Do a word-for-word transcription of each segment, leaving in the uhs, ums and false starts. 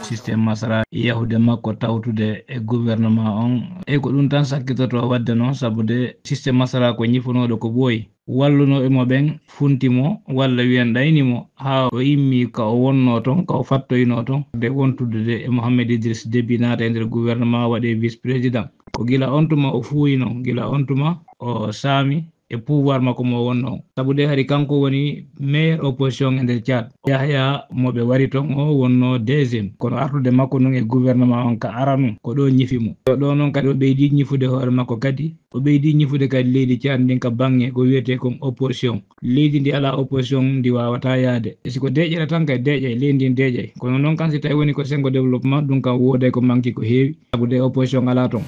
Système Masra e yahude makko tawtude e gouvernement on. E ko ɗum tan sakkitoto waɗde noon, sabu de système Masra ko ñifunooɗo ko ɓooyi. Wallunooɓe mo ɓen funti mo, walla wiyen ɗayni mo, haa o immi ka o wonnoo ton, ka o fattoyinoo ton, de wontude de e Mohamed Idriss Déby naata e nder gouvernement waɗe vice-président. Ko gila on tuma o fuuyi non, gila on tuma o saami e pouvoir makko mo wonnoo. Sabu de hari kanko woni meilleur opposition e nder Tchad. Yahya mo ɓe wari ton o wonnoo deuxième. Kono artude makko non e gouvernement on ka aranu, ko ɗo ñifi mo. Ɗo non kadi o ɓeydi ñifude hoore makko kadi. O ɓeydi ñifude kadi leydi Tchad ndin ka baŋŋe ko wiyetee kon opposition. Leydi ndi alaa opposition ndi waawataa yaade. E si ko deeƴere tan kay deeƴay, leydi ndin deeƴay. Kono non kan si tawi woni ko sengo développement, ɗum kan wooday ko manki ko heewi. Sabu de opposition alaa ton.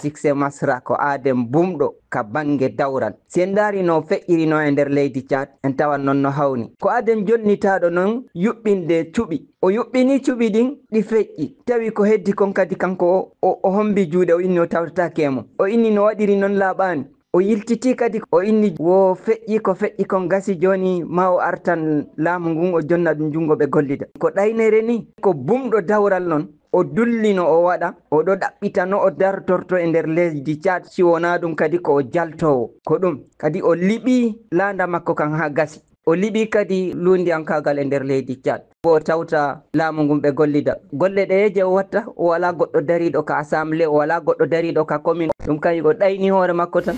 Succès Masra ko aaden bumɗo ka baŋŋe dawral. Si en ndaari no feƴƴirino e nder leydi Tchad, en tawan non no hawni. Ko aaden jonnitaaɗo non yuɓɓinde cuɓi. O yuɓɓini cuɓi ɗin, ɗi feƴƴi. Tawi ko heddi kon kadi kanko o, o, o hombi juuɗe, o inni o tawtataake e mum. O inni no waɗiri non laaɓaani. O yiltitii kadi, o inni wo feƴƴi ko feƴƴi kon gasi, jooni ma o artan laamu ngun, o jonna ɗum junngo ɓe gollida. Ko ɗaynere ni, ko bumɗo dawral non, o dullino o waɗa, o ɗo ɗaɓɓita no o dartorto e nder leydi Tchad, si wonaa ɗum kadi ko o jaltoowo. Ko ɗum kadi o liɓi laanda makko kan haa gasi. O liɓi kadi luundiyankaagal e nder leydi Tchad. O tawta laamu ngun ɓe gollida. Golle ɗe je o watta, o walaa goɗɗo dariiɗo ka assemblée, o walaa goɗɗo dariiɗo ka commune. Ɗum kañum o ɗayni hoore makko tan.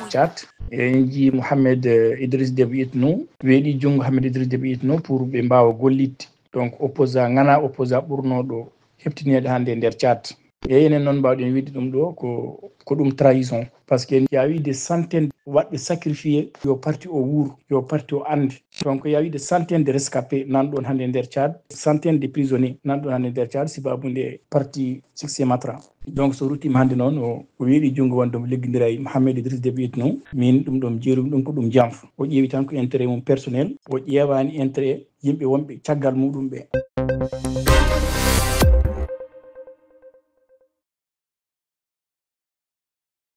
Tchad, en njii Mohamed, eh, Idriss Déby Itno, weeɗi junngo Mohamed Idriss Déby Itno pour ɓe mbaawa gollitde. Donc, opposant, ŋana opposant ɓurnooɗo heɓtineede hannde e nder Tchad. E enen noon mbaawɗen wiide ɗum ɗo ko, ko ɗum trahison. Parce que il y a eu des centaines waɗɓe sacrifié yo parti o wuur, yo parti o annde. Donc, il y a eu des centaines de rescapés nan ɗoon hannde nder Tchad, centaines de prisonniers nan ɗoon hannde nder Tchad, sibabu nde parti Succès Masra. Donc, so ruttiima hannde noon, o, o weeɗi junngo wonde omo liggondira e Mohamed Idriss Déby Itno. Min ɗum ɗo mi jeerumi ɗum ko ɗum janfa. O ƴeewi tan ko intérêt mum personnel, o ƴeewaani intérêt yimɓe wonɓe caggal muɗum ɓe.